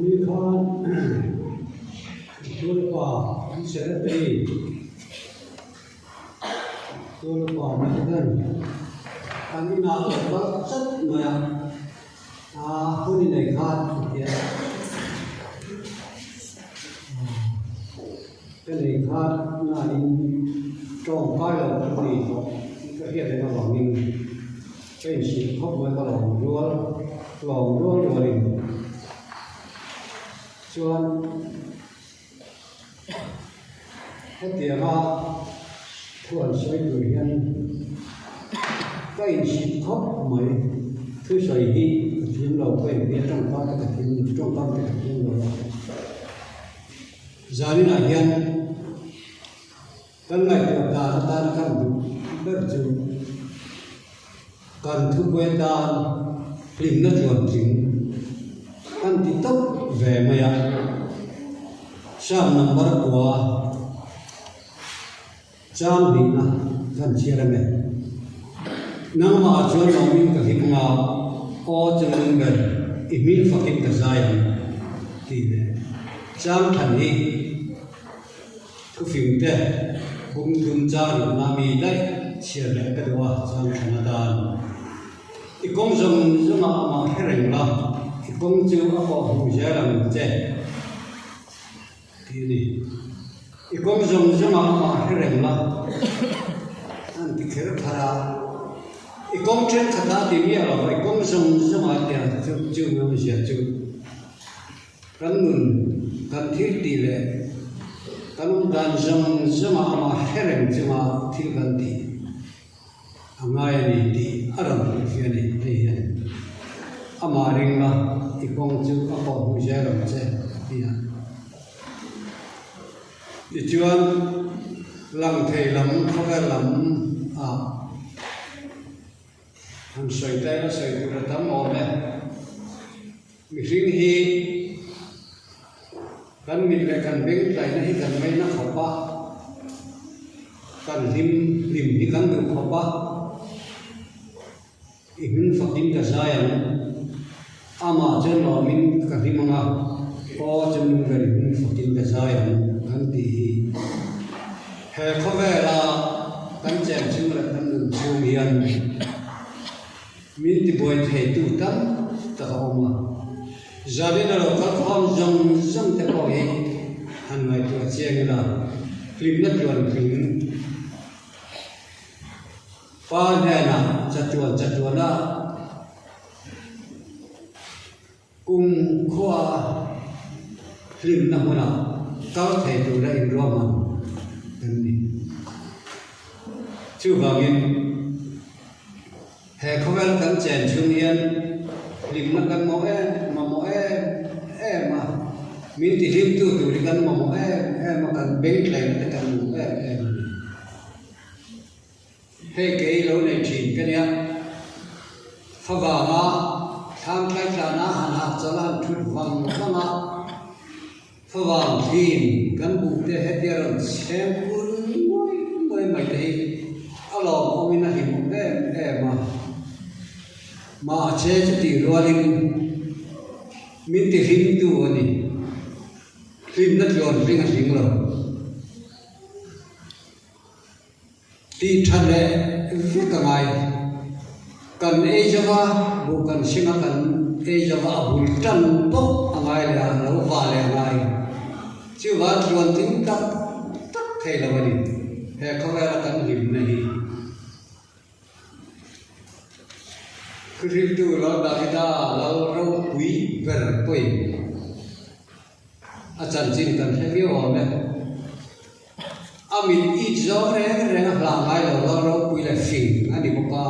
Mi khan Tualpa an secretary Tualpa Nathan kan inah a lo kal chat mai a, aa hun i nei khan a ti a, ka nei khan nain tawngkai lo ka ni tawh ka hriat reng avangin. Ka inhrilh khawp mai ka lawm rual lawm rual rualin chuan hetianga thu an sawi tur hian ka inhrilh khawp mai thusawi hi ka thiam lo ka inhria tawngkam te ka thiam lo tawngkam te ka thiam lo a zaninah hian. Kan ngaihtuah dan atan kan duh ber chu kan thupuai tan hlimna tluantling kan ti tawp ve mai a. Sam number kua chang hnihna kan chhiar ang e. Nangmah chuan lawmin ka hlim anga aw chu lung ber i hming fakin ka zai ang tih leh chang than hi. Thufing te bung tum char lohna mi daih chhiar leh ka duh a chuan thlan atan i kawng zawng zawng ah amah hre reng la, i kawng chu a kawh hmuh zel ang che tih a ni. I kawng zawng zawng ah amah hre reng la an ti kher thar a, i kawng thenkhat ah ti miah lo i kawng zawng zawng ah tia chu chu awmzia chu. Kan nun, kan thil tih leh kan awm dan zawng zawngah amah hre reng chunga thil kan tih a ngai a ni tih a rawn hrilhfiah a ni. Hei hian amah ringa i kawng chu a pawh hmu zel ang che a ti a. Tichuan, lang thei lam khawvel lam ah Han sawi ta ila sawi tur a tam awm e. Mihring hi kan mit leh kan beng tlaihna hi kan ngaina khawp a, kan hlim hlim hi kan duh khawp a, i hming fakin ka zai ang, amah chuan lawmin ka hlim ang a, aw chuan nung ber i hming fakin ka zai ang kan tih hi. He khawvela kan chen chhung leh kan nun chhung hian min tibuai theitu tam tak a awm a. Zanin a lo kal khawm zawng zawng te pawh hi han ngaihtuah chiang ila, hlimna tluan tling pa hnenah chatuan chatuana Kum khua hlimna hmunah kal thei tura inruahman kan ni. Chuvangin, he khawvel kan chen chhung hian hlimna kan mawh em mamawh em em a, min tihlimtu tur hi kan mamawh em em a, kan bengtlaihna te kan hmu em em a ni. Hei kei lo nei thin ka nia. Favanga thlam tlai tlana han hak chawlh a han thut vang vang a, favang thin kan buh te hetia rawn chhem pur nguai nguai mai te hi a lawmawmin a hlimawm em em a. Mahse chutih rualin min tihlimtu a ni. Hlimna tluan hling a hling lo. Tih tha leh vek a ngai. Kan ei zova buh kan hring a, kan ei zova a bul tan pawh a ngai leh a, lo va leh a ngai. Chuvang tluan tling tak tak thei lo a ni. He khawvela kan hlimna hi. Thuhriltu Lal Davida Lal ropui ber pawhin a chanchin kan hre viau awm e. A mit it zawng reng reng a hlah ngai lo lal ropui leh fing a ni bawk a,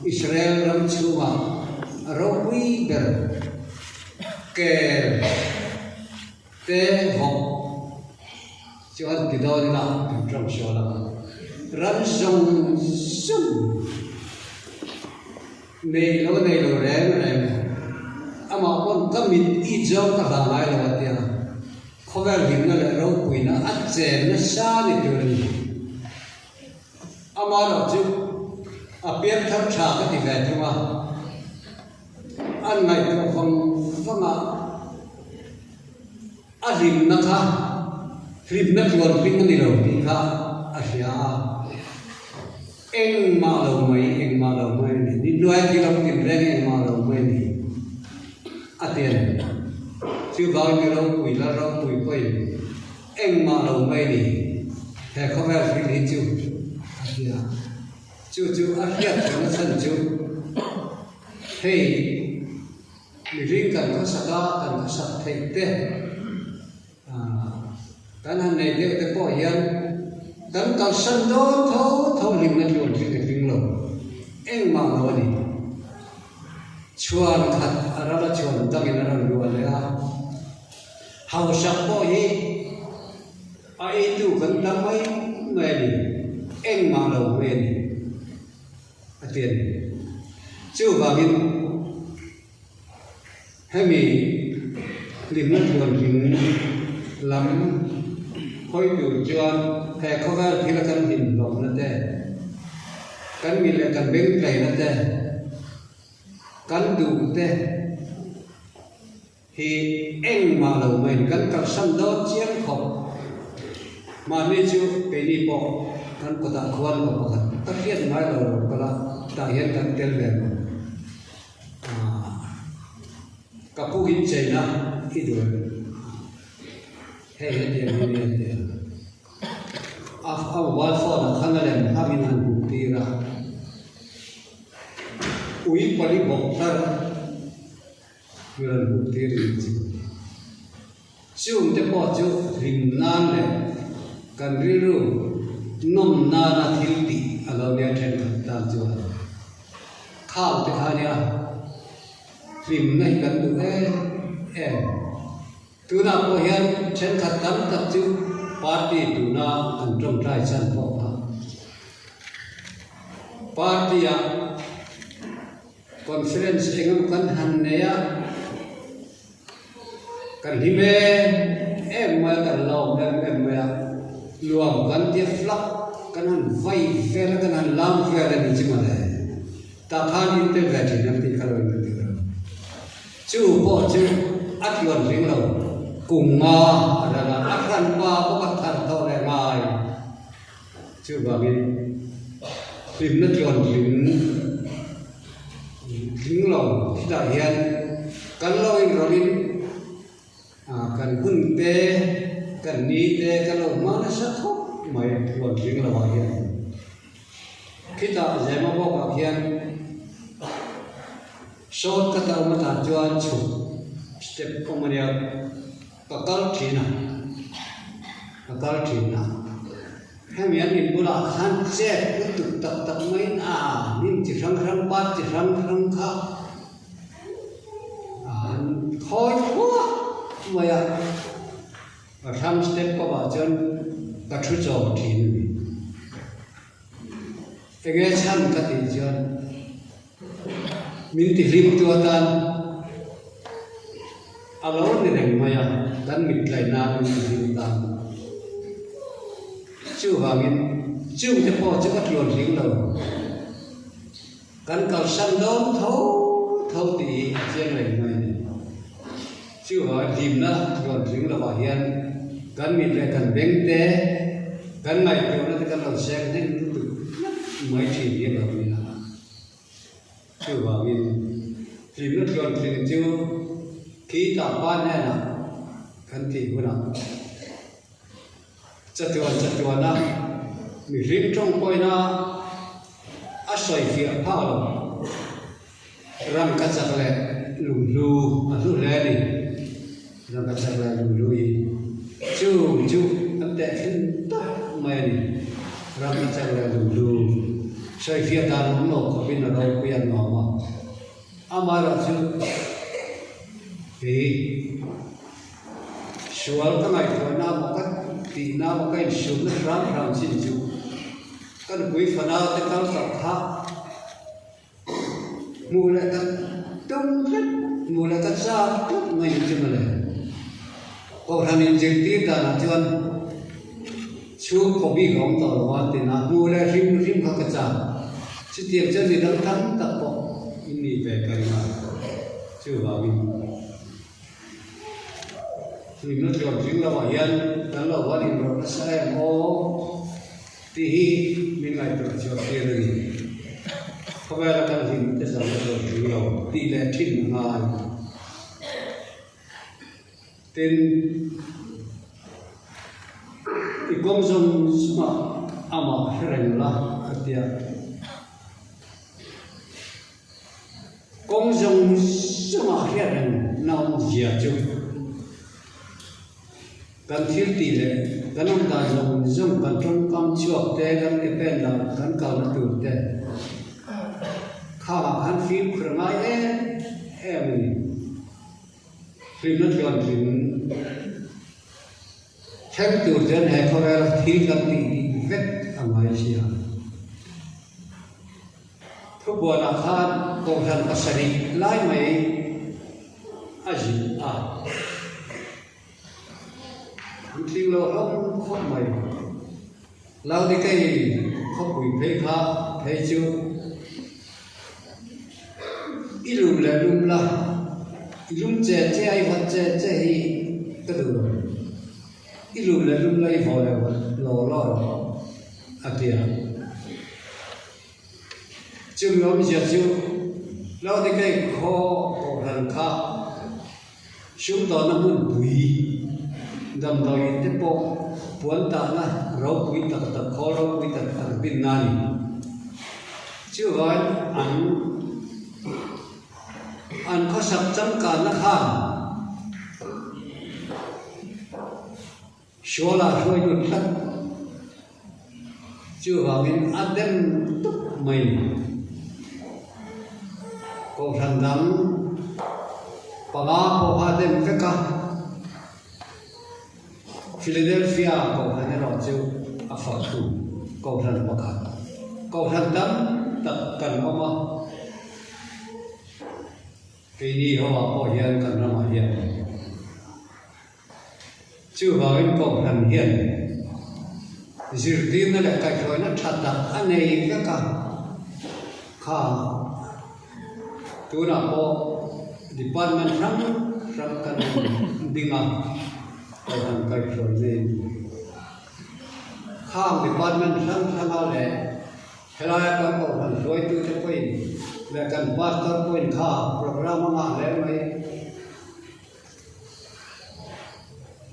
Israel ram chhungah a ropui ber kel te vawk chu an ti dawn ila kan tawng sual ang. Ram zawng zawng nei lo nei lo reng reng amah pawn ka mit it zawng ka hlah ngai lo a tia. Khawvel hlimna leh ropuina a chen nasa ni tur a ni. Amaherawh chu a piang thar tha ka ti ve thung a, an ngaihtuah vang vang a. A hlimna kha hlimna tluan hlim a ni lo tih kha a hria a, engmah lo mai, engmah lo mai a ni. Ni hnuaia thil awm tin reng engmah lo mai a ni a ti a ni. Chuvangin mi ropui, lal ropui pawhin engmah lo mai a ni, he khawvel thil hi chu a ti a. Chu chu a hriat theihna chhan chu hei mihring kan khawsak a, kan khawsak theih te kan han nei deuh te pawh hian kan kalsan dawn tho tho hlimna tluan hring a tling lo, engmah lo a ni. Chhuan khat a ral a chhuan dangin a rawn luah leh a, hausak pawh hi A eitu kan tam mai mai a ni, engmah lo mai a ni, a ti a ni. Chuvangin hemi hlimna tluanhlim lam hawi tur chuan he khawvel thila kan hlim hlawmna te, kan mi leh kan bengtlaina te, kan duh te, Hi engmah lo maiin kan kalsan dawn chiang khawp. Mahni chu keini pawh kan kawtah khuan pa pakhat ka hriat ngai lo lo kal a, tah hian kan tel ve lo. Ka pu in cheina i duh em? Hei hetiang hi nia ti a. A mobile phone ah khan a lem hangin han hmuh tir a. Ui pali bawk thar. Mi rawn hmuh tir in chu. Chungte pawh chu hlim nan leh kan rilru nawm nana thil tih a lo nia thenkhat tan chuan khang te kha nia hlimna hi kan duh em em. Tunah pawh hian thenkhat tam tak chu party tuna an tawngtai chan pawh kha party ah Conference eng emaw kan han nei a, kan hlim em em mai a, kan lawm em em mai a, nuam kan tia flak kan han vai vel a, kan han lam vel a ni chu mawle. Tah khan in tel ve thin ang tih kha lo in ka ti lo. Chu pawh chu a tluan hling lo, kum nga a ral a, a hranpa bawk a thar tawh leh ngai. Chuvangin hlimna tluan tling tling lo khitah hian kan lo inrawlhin kan hun te kan ni te kan lo hma nasa khawp mai tluan tling lovah hian khitah Zema bawkah khian short cut a awm atah chuan chhuk step awm a nia. Ka kal thin a, ka kal thin a, hemi an in bulah khan chet lutuk tak tak maiin a hnim chi hrang hrang par chi hrang hrang kha an khawi thuak mai a, ka thlang step kawpah chuan ka thu chawm thin a ni. Enge chhan ka tih chuan Min ti hlim tu atan a lo ni reng mai a, kan mittlai nan min ti hlim ta. Chuvangin chungte pawh chu ka tluan hling lo. Kan kalsan dawn tho tho tih hi a chiang reng mai a ni. Chuvangin hlimna tluan hling lovah hian kan mit leh kan beng te, kan ngaihtuahna te kan lo seng hnem lutuk tlat mai thin hi a lo ni a. Chuvangin hlimna tluan tling chu khi tah pa hnenah kan tih hunah chatuan chatuana mihring tawng pawina a sawifiah phak lo. Rangkachak leh lunghlu a hlu hle a ni. Rangkachak leh lunghlu hi chung chu an tehkhin tak mai a ni. Rangkachak leh lunghlu sawifiah dan awm lo khawpin a ropui a nuam a, amaherawhchu kei sual ka ngaihtuahna emaw ka tihna emaw ka insumna hram hram chin chu ka nupui fanau te kal tak kha Hmuh leh ka tum tlat, hmuh leh ka chak tlat mai ni chu mawle. Kohhran inzirtir danah chuan chhungkaw bik a awm tawh lo a tin a, hmuh leh hrim hrim kha ka chak. Chutiang chuan mi dang tam tak pawh in nih ve ka ring a, chuvangin. Hlimna tluantling lamah hian kan lo van inrawlh nasa em aw tih hi min ngaihtuah chhuah tir a ni. Khawvela kan hlimna te zawng a tluantling lo tih leh thin a ngai. Tin, i kawng zawng zawngah amah hre reng la a ti a. Kawng zawng zawngah hriat reng na awmzia chu kan thil tih leh kan awm dan zawng zawng kan tawngkam chhuak te, kan ke pen dan, kan kalna tur te khangah khan fimkhur a ngai em em a ni. Hlimna tluantling thleng tur chuan he khawvel thil kan tih dih vek a ngai sia. Thubuanah khan Kohhran pasarih lai mai a zin a, an tling lo hlawm khawp mai. Laodikei khawpui phei kha phei chu i lum leh lum la, i lum che che a i vawt che che hi ka duh lo. I lum leh lum la i vawh leh vawt law law rawh a ti a. Chumi awmzia chu Laodikei khaw kohhran kha sumdawhna hmunpui damdawiin te pawh puan tahna ropui tak tak khawl ropui tak tak dinna a ni. Chuvangin an an khawsak changkanna khan Suala hruai lut tlat. Chuvangin a dem tup mai ni. Kohhran dang panga pawh kha a dem vek a, Philadelphia kohhran erawh chu a fak thung. Kohhran pakhat, kohhran tam tak kan awm a. Keini ho ah pawh hian kan ramah hian. Chuvangin Kohhran hian zirtirna leh kaihhruaina tha tak a nei vek a, kha tunah pawh department hrang hrang kan ding a, Kohhran kaihhruaina in khang department hrang hranga leh helaia kan Kohhran hruaitute pawhin leh kan pastor pawhin kha programme a ngah hle mai.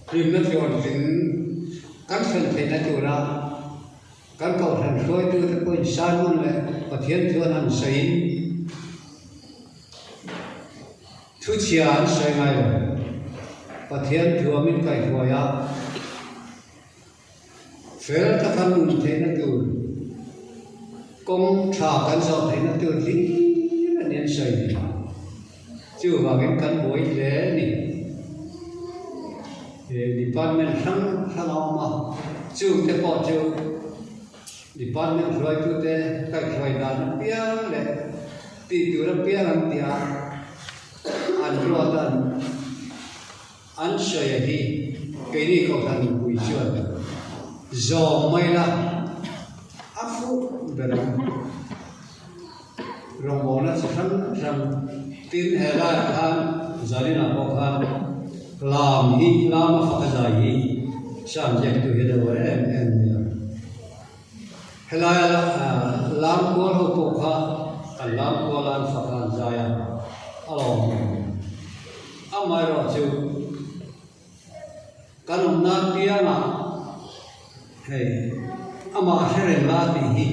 Hlimna tluantling kan thlen theihna tura kan kohhran hruaitute pawhin sermon leh Pathian chuan an sawiin thuchhia an sawi ngai lo. Pathian thuamin kaihhruai a, fel taka nun theihna tur, kawng tha kan zawh theihna tur hlir a ni an sawi ni. Chuvangin kan buai hle a ni. He department hrang hrang a awm a, chungte pawh chu department hruaitute kaihhruai dan apiang leh tih tur apiang an ti a, an ruat an. An sawi a hi keini kohhran nupui chuan zawm mai la a fuh ber ang. Rawngbawlna chi hrang hrang tin he laiah khan Zaninah pawh khan lam hi lam a fak a zai hi Sam ziaktu hian a uar em em mai a. Helaia lam kual ho pawh kha an lam kual a an fak a an zai a, a lawm awm. Amaherawhchu kan awm nan piangah hei amah hre reng la tih hi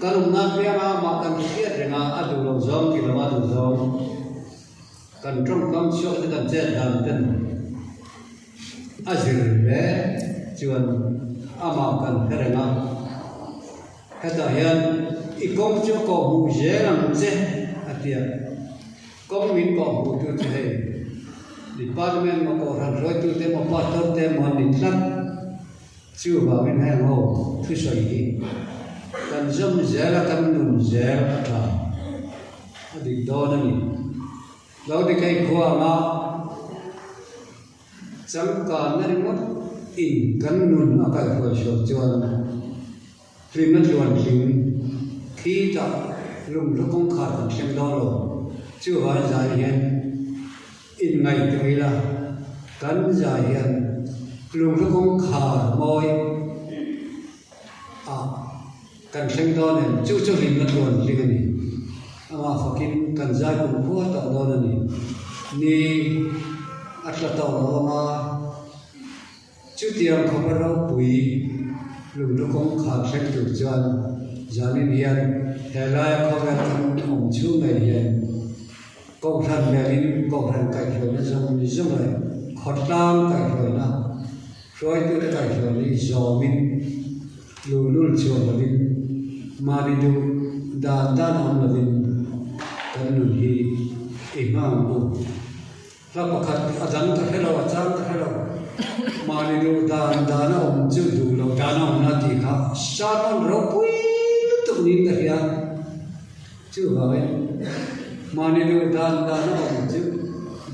kan awm nan piangah amah kan hriat reng a, a duh loh zawng tih loh a duh zawng kan tawngkam chhuak te kan chet dan ten A zir hle chuan amah kan hre reng a, hetah hian i kawng chu a kawhhmuh zel ang che a ti a, kawng min kawhhmuh tu chu hei department maw kohhran hruaitute maw pastor te maw an ni tlat, chuvangin heng ho thusawi hi kan zawm zel a kan nun zel a tha a dik dawn a ni. Lo ti thei khua anga changkanna ringawt in kan nun a kaihhruai chhuak chuan hlimna tluantling khi tah lunghlu kawngkhar kan thleng dawn lo. Chuvang zai hian inngaihtuah ila. Kan zai hian lunghlu kawngkhar mawi ah kan thleng dawn em? Chu chu hlimna tluan hling a ni. Amah fakin kan zai kum khua tawh dawn a ni. Ni a tla tawh lo ang a. Chutiang khawpa ropui lunghlu kawngkhar thleng tur chuan zanin hian he laia khawvel kan awm chhung ngei hian Kohhran velin Kohhran kaihhruaina zawng zawng leh khawtlang kaihhruaina hruaitute kaihhruaina hi zawmin luhlul chhuah lovin mahni duh dan dan awm lovin kan nun hi i hmang u. Hla pakhat a dang ka hre lo, a chang ka hre lo. Mahni duh dan dan a awm chu duh loh dan a awmna tih kha sermon ropui lutuk niin ka hria. Chuvangin mahni duh dan dan a awm chu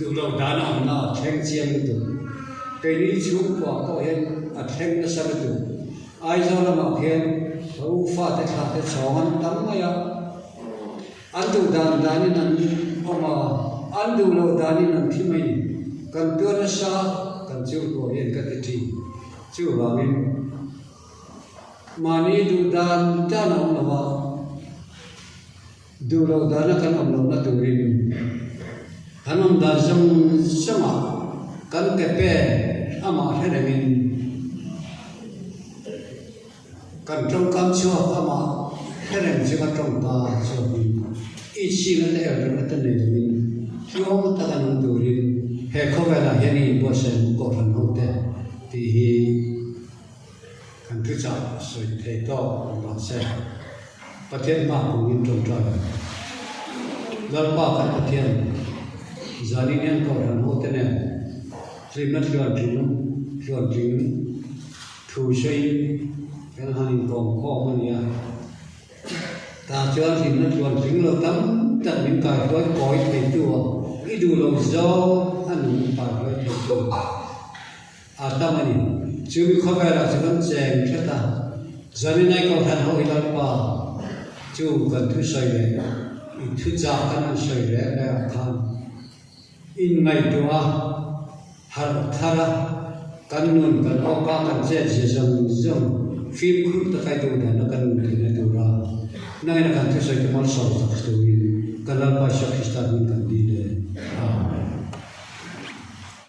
duh loh dan a awmna a thleng chiang lutuk. Keini chhungkua pawh hian a thleng nasa lutuk. Aizawl lamah khian ka u fate thlate chhawng an tam mai a. An duh dan danin an awm a, an duh loh danin an thi mai ni. Kan tuar nasa kan chhungkua hian ka ti thin. Chuvangin mahni duh dan dan a awm lo a, duh loh dana kan awm lohna turin kan awm dan zawng zawngah kan ke pen amah hre rengin Kan tawngkam chhuak amah hre reng chu ka tawngka chhuakin i chhing ate er reng ate nei lovin tluang taka nung turin he khawvelah hian i inbuatsaih ang Kohhran hote tih hi kan thuchah sawi thei tawk ang rawh se. Pathian hma kungin tawngtai ang. Lalpa kan Pathian zanin hian Kohhran hote nen hlimna tluantling tluantling Thu sawiin kan han inkawm khawm a nia. Tah chuan hlimna tluan tling lo tam tak min kaihruai kawi theitu a, i duh lo zawng a nun kaihruai theitu a tam a ni. Chu mi khawvelah chu kan cheng tlat a, Zaninai Kohhran ho hi Lalpa chu kan thusawi leh i thuchah kan han sawi reng reng ah khan Inngaihtuah a, harh thar a, kan nun kan awka kan chet zia zawng zawng fimkhur taka i duh dana kan nun theihna tura nangin a kan thusawi te malsawm tak turin kan Lalpa Isua Krista hming kan dil e.